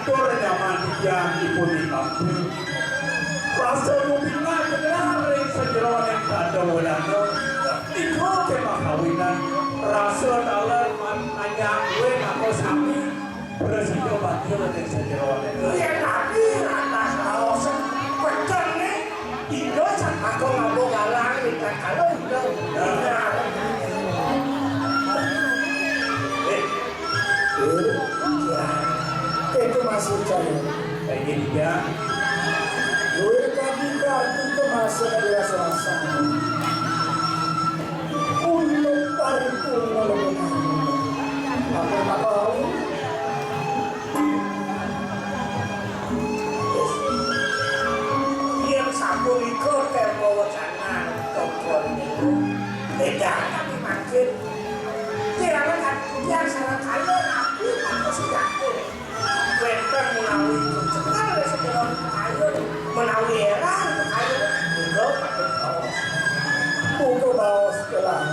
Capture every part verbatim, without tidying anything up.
Tur nyaman tiyang ipun ikampil. Rasa lubina jenar ring sajeroning dada wedana. Ika kemah kawinan. Rasa taler man-, manjang duwe maka sami prasida batil ring sajeroning. Yen tadi ratas raos pecel nih. Ida sang aku ngabo galang di tatkala ida. Eh, eh, ya. Itu masih cahaya. Kayak gini ya. Luwih kadi kartu kemasa kadi rasa-rasa. Untuk paritu ngolong. Apa-apa. Yen sapunika kerta wecanan Togor Niru, béda kami mangkin. Kirang langkung tiyang sareng kalih napi mangko sejati. Wénten menawi kecekel sajeroning kayun, menawi éra kayun, uga patut baos. Uga baos kelang.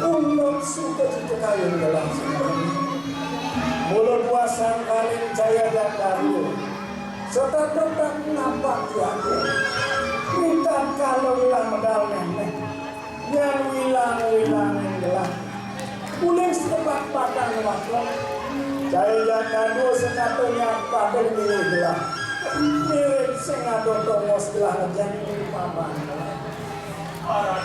Unduk suka cita kayun kelang. Mula dua sangkaning jaya dan dalu. Setata tak nampak tiada. Minta kalau wilang medal nenek. Yang wilang-wilang yang gelah. Uling setepat padang waktu. Jaya dan dalu sekatanya padang ini gelah. Mirip sing ada tongos gelah ngejani paman. Para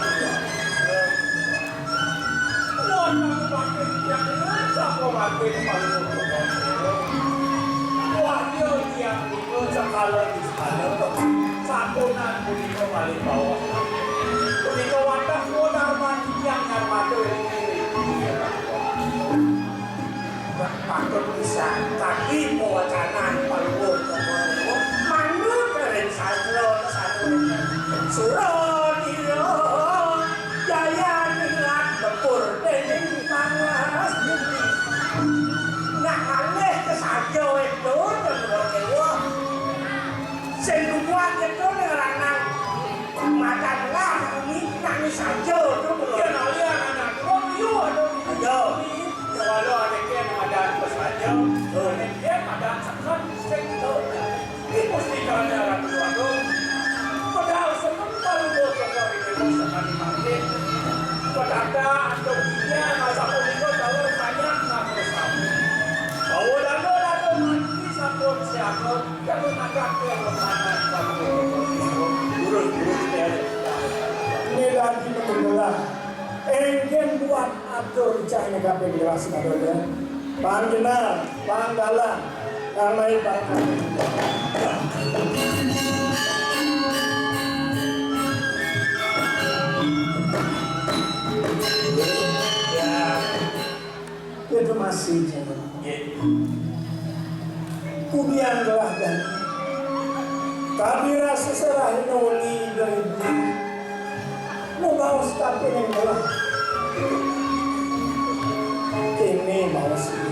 Wah, aku makin yang sapa makin paling. Wah, dia yang itu sekala di sana. Santunan punika paling bawah. Punika wadah modal mati yang ngarmata ini. Patut pisan kadi pawacanan paluhur Kama Dewa manut ring sastra saturna. Suradira jaya nilat lebur dening pangas bumi. Nak kalih kasaja wedo Candra Dewa. Sing duwat itu ning ranang madan lah bumi nak ni saja tu belum. Yen alih anak wong liya ada di bumi. Ayo. Ya, walau ada ke ada pesaja. Ada ke ada sekat sing tu. Di mustika ada ratu agung. Padahal sebentar bos sekali bos sekali mati. Padahal untuk dia masa pun itu tahu banyak nak bersama. Bahwa lalu lalu mati sampun siapa. Ini lagi menunggulah. Engken buat atur cahaya kaping gelas nadanya. Pang jenar, pang dalang, namai pang. Ya. Itu masih jaman. Nggih. Kudian gelah dan kami rasa serah noni dari bumi. Mau bawas tapi neng gelah. Kene bawas ini.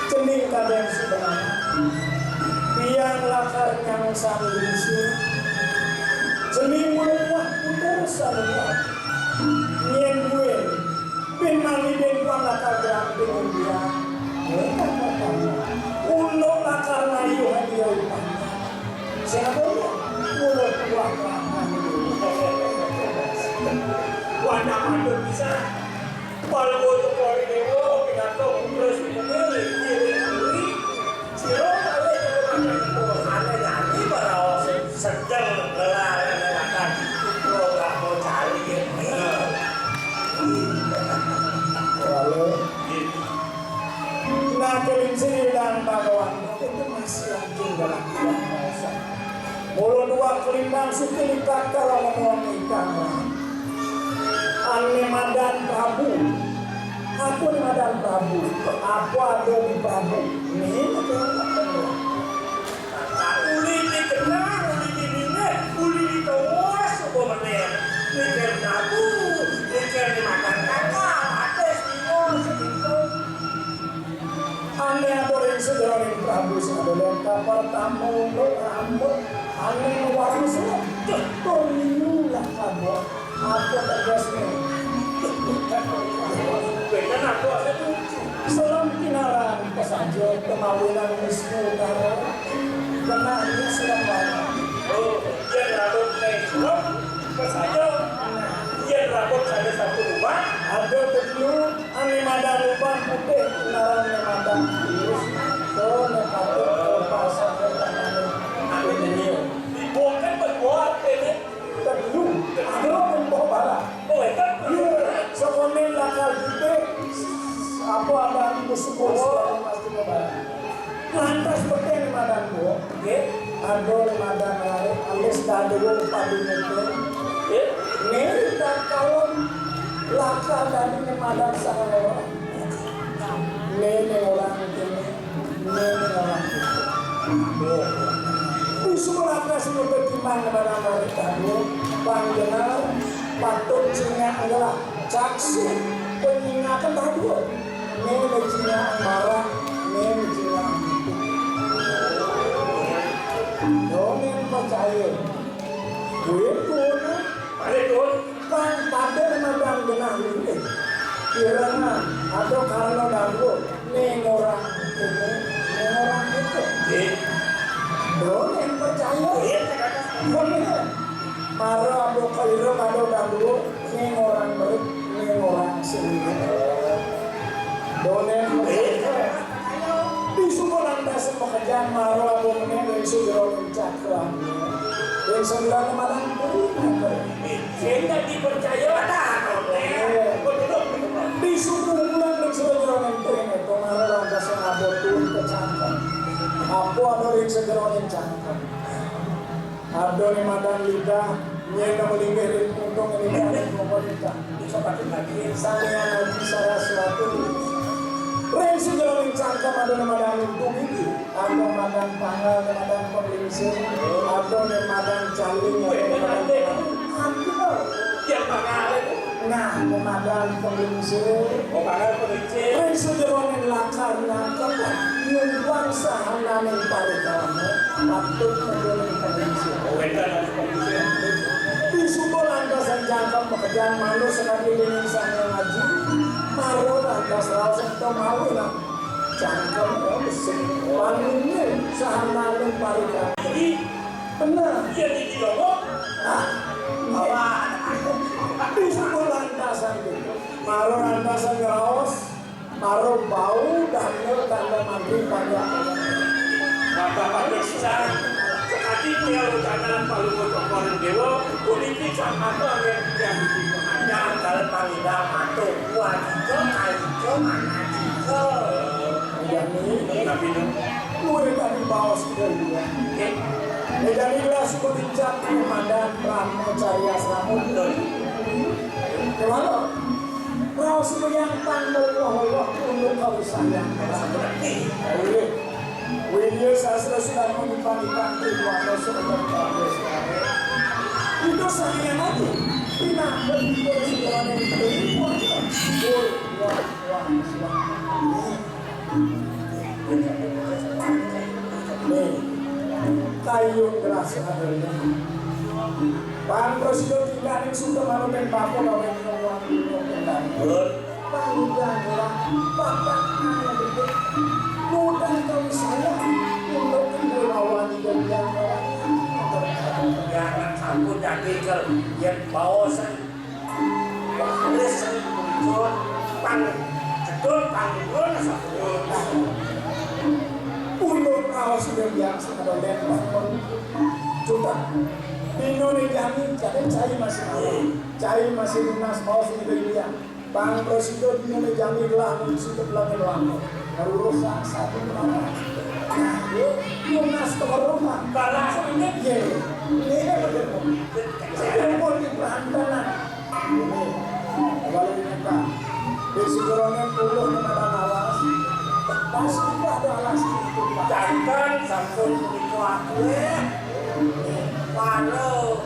Cening kadang sebenarnya. Tiang lakar nyang sami lingsir. Cening muluh putus sarua. Nyén buin, bin mani bin kuang lakar berang bin umbian. Mereka pertama. Unduk lakar mayu hadiah upah. Sing apa ya? Muluh kuah kuah. Wah, nak mandur bisa. Palungguh Cokor I Déwa pinaka putra sumedya ring diri. Sira kalih nyuruhang ento. Ané nyanyi paraos sedeng gelar lelatan putra Brahma Cali. Halo. Nah, keling sini dan Bhagawan itu masih lagi dalam. Mula dua kelimbang sukil ikat kalau ngomong ikan. Ane madan Prabu. Aku ni madan Prabu. Aku ada di Prabu. Ni madan Prabu. Uli di kenang, uli di ningeh, uli di tengah, suku menir. Mikir Prabu, mikir di madan kakak, atas, timur, setingkung. Ane atur ing sajeroning Prabu Sadoleka pertama untuk rambut ane warna selok. Tur linu lah kabut. Apa tegasne? Wénten aku asa tuju. Selem kinaran pasaja pamawinan Wisnu karo kenani Surabaya. Oh, yén Ratu Ningsih pasaja. Yén Ratu sané satu rumah. Ada telu, ané madan Lumban Putih, kinaran né madan Tirus. To né patut lepas sampai tangan. Amin, amin. Dibuatkan berbuat ini. Telu, ada pun bawa barang. Oh, éta. Iya, sakoné lakar gede. Apa ada di musuh musuh pasti bawa barang. Lantas peteng madan gua. Nggih. Ada madan lari, alis dadua padu nyetir. Nggih. Né tak kalon lakar dari madan sama orang. Né, né orang ini. Né, né orang ini. Di sekolah kelas itu berkembang kepada mereka. Bang Jenar, patut singa adalah saksi penyingakan tadi. Né, né singa marah, né, né singa. Dongeng percaya. Duit pun. Balik pun. Kan padha nang genah lingkih. Pirengan, ada karena dangdut, ning orang ini, ning orang itu. Nggih. Lho, ning percaya. Nggih, kata. Ngono ya. Mara abok kaira karo dangdut, ning orang berit, ning orang sing. Lho, ning percaya. Di sumur lantas pekerjaan mara abok ning sugro cakra. Ning sembilan malam pun. Sing dadi percaya ta, Nek? Di suku bulan ning sira-sira ning kene, pemara lantas sing abot tuwun kecangkem. Apa ana ring segera ning cangkem? Ada ning madan lidah, nyen nang linggih ring untung ning madan pemerintah. Iso pakai lagi. Sang Hyang Haji Saraswati. Ring segera ning cangkem ada ning madan untung iki. Ada madan pangal, ada madan penglingsir, ada ning madan caling, ada ning madan pangal. Nah, ning madan penglingsir. Oh, pangal penglingsir. Ring sejeroning lakar nangkep, nyumbang sahananing parikrama, patut ngeluning penglingsir. Oh, wénten penglingsir. Di sumur lantasan jangkep pekerjaan manus sekali dengan sang ngaji, maro lantas raos ento malu, nah. Cangkem ya, besi. Wanginya sahananing parikrama. Bener. Iya, di Cilomo. Nah, apa? Di sebuah lantasan itu. Maro lantasan raos, maro bau, dan tanda mandi pada. Mata pada sisa. Sekati punya rencana palu kocokon dewa, kuniki sang apa yang tidak dipanjang dalam panggilan atau kuat itu, ayo, mana juga. Iya, nih. Tapi itu. Luwih tadi baos kedua. Nggih. Nek jani gelas kudu dicap komandan Rama Carya Selamat. Betul. Gimana? Raos yang pang Allah Allah untuk kau sayang. Nggih. Widya sastra sudah menipan-nipan Triwana sebentar bagus. Itu sayang aja. Tidak berpikir segalanya itu. Wah, wah, wah, wah. Nih, kayung gelas adanya. Bang Presiden kita ning suka manutin bako gawe nyuwun nyuwun kendali. Bang udah gelah, bapak nanya gede. Mudah kami saya untuk ibu lawan dan yang orang. Ya, anak sampun dadi kel, yen baosan. Wis, muncul, pang, jedul, pang, pun, asa pun. Ulun raos udah biasa, ada lempar pun. Cukup. Dino nih jami, jadi cai masih mau. Cai masih lunas, baos udah biasa. Bang Presido dino nih jami gelah, mun situ gelah gelah. Lurus satu gelah. Lunas ke rumah. Balas ini. Iya. Ini kan betul. Saya pun di perantanan. Ini, kembali kita. Di Sidoarjo puluh kena alas. Pas kita ada alas itu, Pak. Jantan sampun punika aku, eh. Walau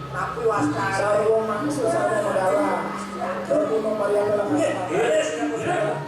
tapi wastani. Sarwa mangsa, sarwa medara. Sarwa memariang dalam. Nggih, leres, nggih.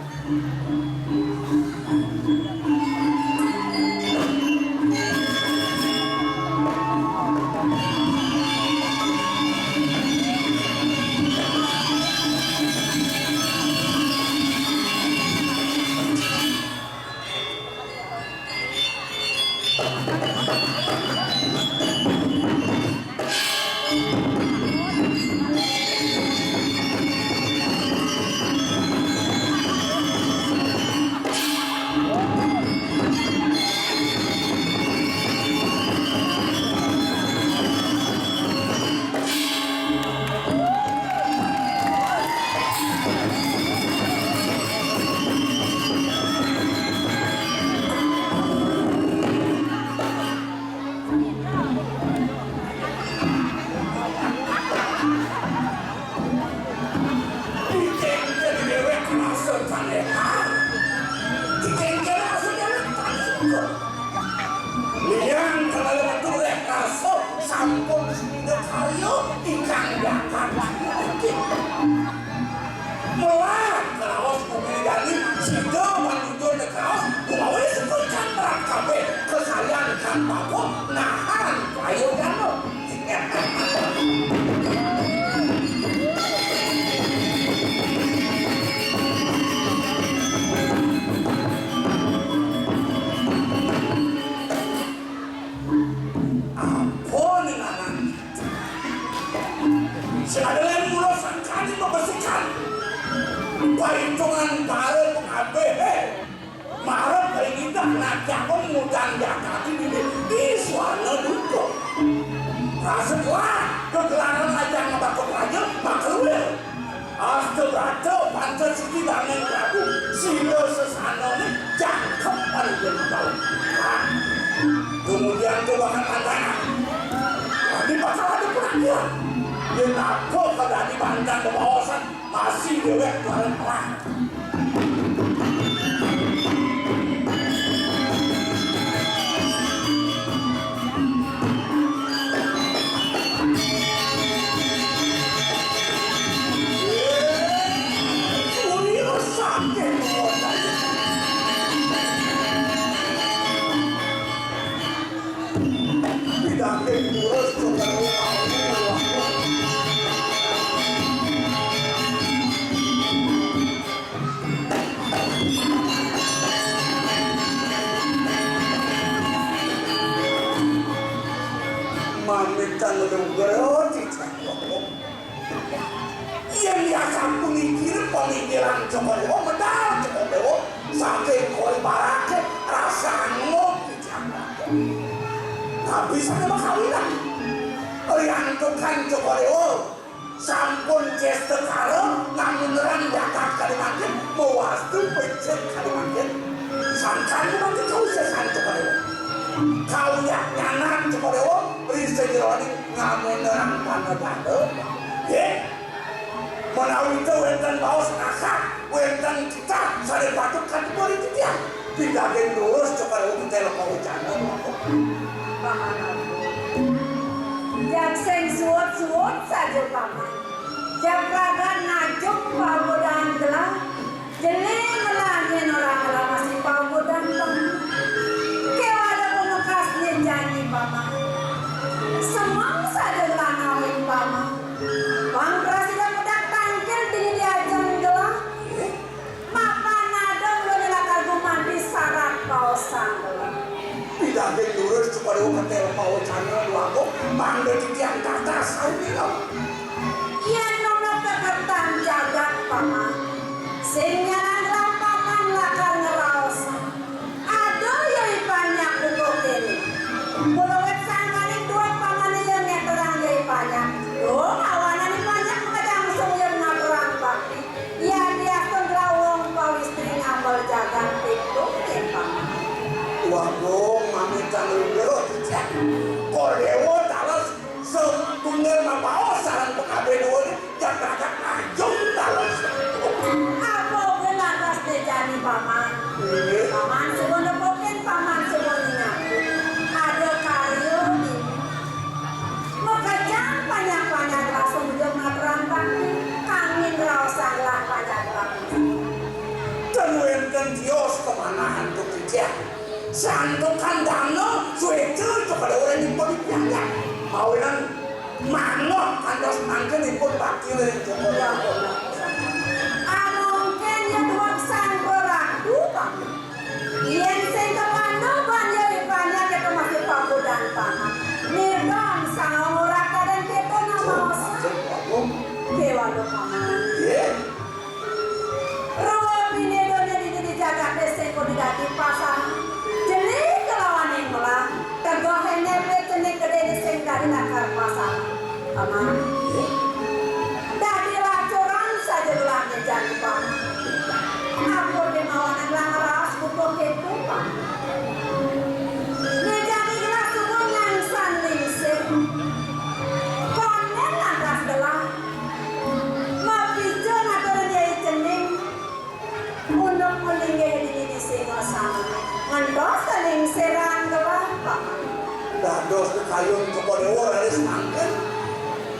Dengan para pengabeh, eh, marep ring Ida Nacakon ngudang jagate dini di swarna duka. Rasetelah gegelaran ajang bakut raja, maka luwih. Asta brata panca siti dangin Prabu, sila sesanane jangkep ring Jembar. Nah, kemudian tuh bahan tantangan. Dadi bakal ada penantian. Yen apa kadadi bantang bebaosan, masih dewek bareng perang. Pidhakin durus coba. Mamitang nugraha titiang. Yen ya sampun mikir pamikiran Cokor Dewa, medal Cokor Dewa, saking kori barake rasa angot titiang. Nabi sane makawinan. Riantukan Cokor Dewa. Sampun cestakara ngamunerang jagat Kalimantan, mawastu becik Kalimantan. Sangkan mangke kausesan Cokor Dewa. Kawiyahnyanan Cokor Dewa ri sajeroning ngamunerang panagada. Nggih. Menawi wenten baos kasar, wenten titah sane patut katempo ring titiang. Pidaging lurus Cokor Dewa ketel pawecana. Paman Agung. Jag sing suud-suud saja, Paman. Jag ragan ngajuk pagodan gelah. Jeli ngelah nyen orang ngelah masih pagodan, Paman. Kewala pamekasne jani, Paman. Semeng saja ngelah ngawin, Paman. Pang prasida pedak tangkil dini diajeng gelah. Mapan ada mula lakar gumanti sarat paosan. Pidaging lurus Cokor Dewa ketel pawecana, Dwagung, mangda titiang tatas saunina. Yen ana kekertan jagat, Paman, sing nyanan gelah Paman lakar ngraos. Ada Yai Panyak buka kene. Mula wit sangkaning dua Paman iya ngeterang Yai Panyak. Duh, awanan Yai Panyak makejang sung iya ngaturang bakti. Yadiastun gelah wong pawistri ngambel jagat pitu nggih, Paman. Wagung, mamitang lungguh, Cicak. Kor Dewa talas setunggal mabaos sareng pengabih duwune, jagat ajung talas. Apa uga lantas dejani, Paman? Inggih. Paman suwun nepukin, Paman suwun nyambut. Ada karya niki. Makejang Panyak-Panyak langsung juga ngaturang bakti, kangin raosang lah Panyak-Panyak. Ten wenten tios pamanahan tu titiang. Santukan dana sueca kepada orang ipun pianggah. Mawinan manah kantos mangkin ipun bakti ring Cokor Dewa. Amongken ya duwek sang ratu, Paman. Yen sing kapandu ban ya ipanya kita masih pagudan, Paman. Nirgan sang ora kaden kita nama osa. Kewalu, Paman. Nggih. Ruwa pinedone dini di jagate sing kodi dadi pasangan. Jeli kelawaning melah, tegohene pe cenik gedene sing dadi lakar pasangan. Paman. Dadi lacuran saja gelahne jani, Paman. Ampun dimawanan lang raos butuh ketu, Paman. Ngejani gelah suba ngangsan lingsir. Konden lantas gelah. Mapija ngaturin Yai Cening. Unduk malinggih dini di singgasana. Ngantos kalingsiran gelah, Paman. Dados kayun Cokor Dewa raris mangkin.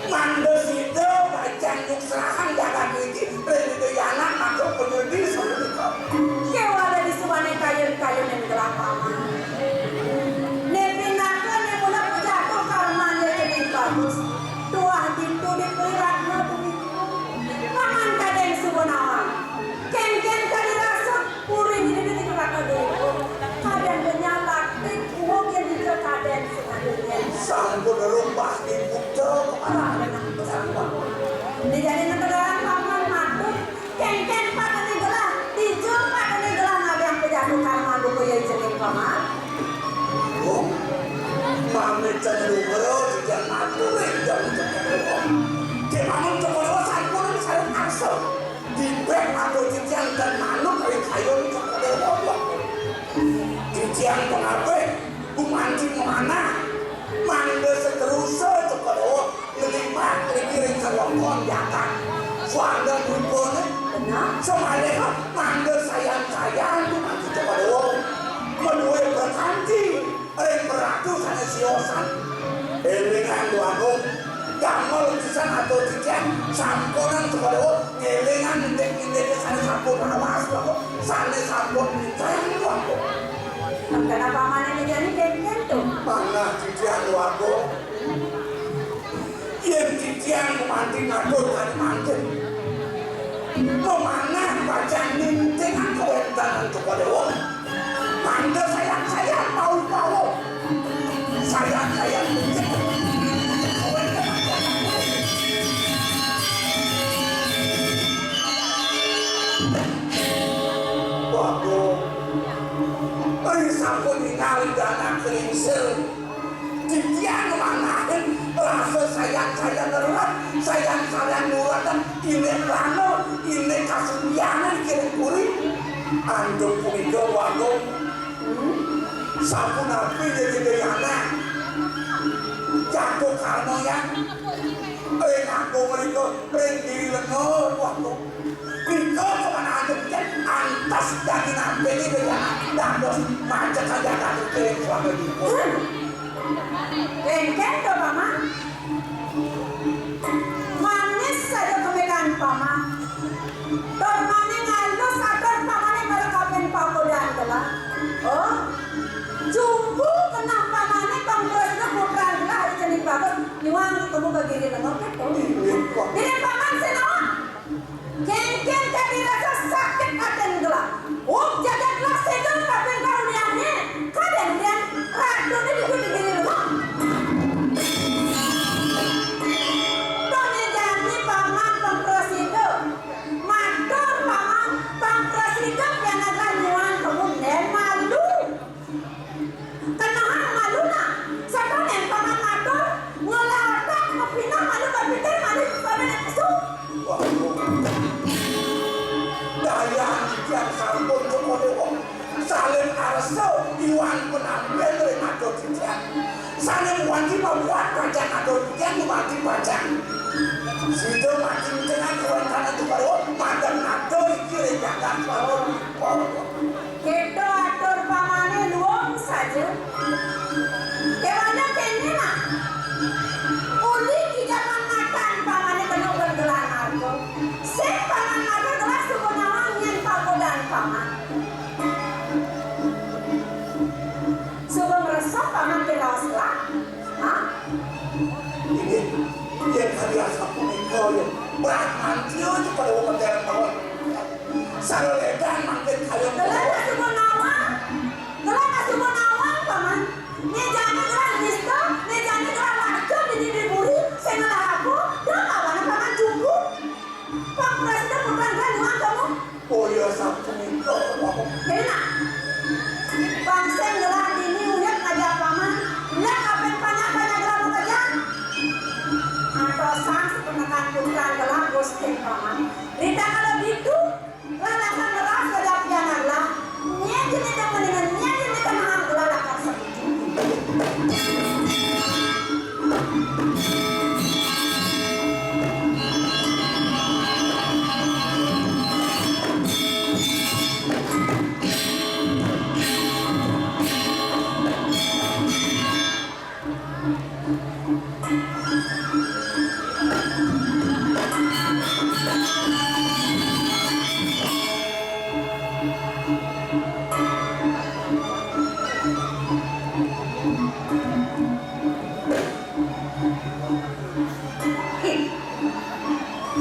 Mangda sida pacang nyuksrahang jagat niki ring Ida Yanak maka penyudi sapunika. Kewala disubane kayun-kayunin gelah, Paman. Ne pinaka ne mula pejatuh karmane cening bagus. Tuah ditu dipeliratna duit. Paman kadang suba nawang. Kenken kadi rasut, puri dini dadi neraka dulu. Kadang benyalak, tik uwug yang dija kadang sengadunya. Sampun rumbah dibuta kepala anak. Dijadi ngetega Titiang pangapih, gumanti manah, mangda seterusé Cokor I Déwa nglimah ngriki ring sewengkon jagat. Suanda dwipané. Benar. Samaliha mangda sayan-sayan gumanti Cokor I Déwa madué prakanti ring praratu sané siosan. Élingang, Déwa Agung, damel pisan atur titiang, sampunang Cokor I Déwa ngélingang indik-indiké sané sampun lawas, Déwa Agung, sané sampun pincang, Déwa Agung. Mangkana pamané jani kénkén to? Manah titiang, Déwa Agung. Yén titiang gumanti ngatur kadi mangkin, mamanah pacang nintingang kawéntenan Cokor I Déwa. Mangda sayan-sayan pauh-pauh. Sayan-sayan nintingang kawéntenan Cokor I Déwa. Waduh. Ari sampun ningali danak lingsir. Titiang manahin rasa sayan-sayan neret, sayan-sayan nuretan indik rana, indik kasugihané kiring puri. Antuk punika, Déwa Agung, sapunapi jagi anak jatuh karma, ya. Ring Agung mrika, ring Giri Lenga, Déwa Agung. Nika pamanahan titiang antas dadi nampéné béjana dados macekan jagat ring swaminipun. Hmm. Kénkén to, Paman. Manis saja kemikan Paman. Tur maning alus atur Pamané marekapin pakudan gelah. Oh, jumpu kenah Pamané pang prasida putran gelah adi cening bagus nyuang ketemu ka Giri Lenga kéto. Inggih, Paman. Dini Paman sing nawang. Kénkén kadi rasa sakit atin gelah. Uk jagat gelah séda kapin kauniané. Kadén ulian ratuné di Giri Lenga. Toné jani Paman pang prasida. Matur Paman pang prasida pianak gelah nyuang kemu, nén malu. Kenehang malu nah. Sato nén Paman matur, ngelah otak, mapineh malu, mapikir malu, pada nesu. Waduh. Dayang titiang sampun Cokor I Déwa. Salin arsa iwang penampil ring atur titiang. Sané muani mabuat pacang atur titiang, muani pacang. Sida mati ngenah kawéntenan Cokor I Déwa, madang nata iki ring jagat Swarupa. Kéto atur Pamané luung saja. Kéwala kéné nah. Uli ki jaman matan Pamané kena gelah narka. Sing Paman matur gelah suba nawang nyén pakudan Paman. Suba ngresep Paman pilaos gelah. Hah? Inggih, yén kadi asapunika, ya. Brahmantya Cokor I Déwa medal mawon. Saledan mangkin kayun. Gelah kasuba nawang. Gelah kasuba nawang, Paman. Né jani gelah nista, né jani gelah lacur di diri buri, sing ngelah aku, dah kawana Paman jumpu. Pang prasida putran gelah nyuang kamu. Oh ya, sapunika, Paman. Jadi, nah, bangsa gelah dini uyut ngajak Paman, nak kapin panyak-panyak gelah makejang. Antosan sapunakan putran gelah Gusti Paman. Rita kalau gitu, lalakan ngeras ngajak pianak gelah. Nyén jenih demen dengan nyén jenih kenehang gelah lakar setuju.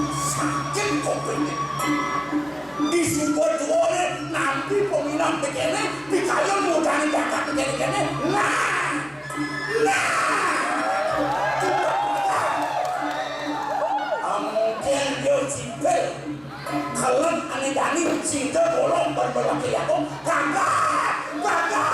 Sakit kupingnya. Disuba duwure nampi peminat begini, dikayun mudane jagat begini-gini. Nah! Nah! Mungkin dia sipil. Kelen ane dani sida bolong berbelah ke Yakob. Gagah! Gagah!